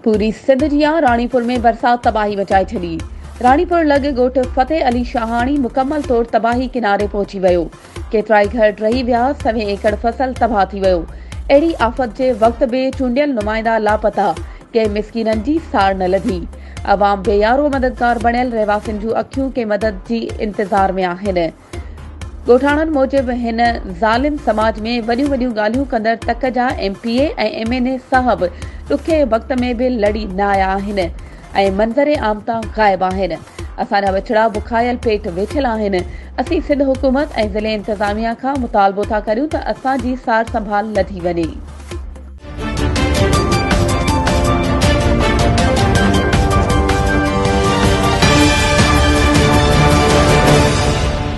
پوري سنڌ جيان راڻيپور ۾ برسات تباهي مچائي ڇڏي. راڻيپور لڳ ڳوٺ فتح علي شاهاڻي مڪمل طور تباهي ڪناري پهچي ويو. ڪيترائي گهر ڊهي ويا، سوين ايڪڙ فصل تباهه ٿي ويو. اهڙي آفت جي وقت به چونڊيل نمائندا لاپتا، ڪنهن مسڪينن جي سار نه لڌي. عوام بي يارو مددگار بڻيل رهواسين جون اکيون ڪنهن مدد جي انتظار ۾ آهن. ڳوٺاڻن موجب هن ظالم سماج ۾ وڏيون وڏيون ڳالهيون ڪندڙ تڪ جا M P A ۽ M N A صاحب ڏکئي وقت ۾ به لڙي نه آيا آهن ۽ منظر عام تان غائب آهن. اسان جا ٻچڙا بکايل پيٽ ويٺل آهن. اسين سنڌ حڪومت ۽ ضلعي انتظاميا کان مطالبو ٿا ڪريون ته اسان جي سار سنڀال لڌي وڃي.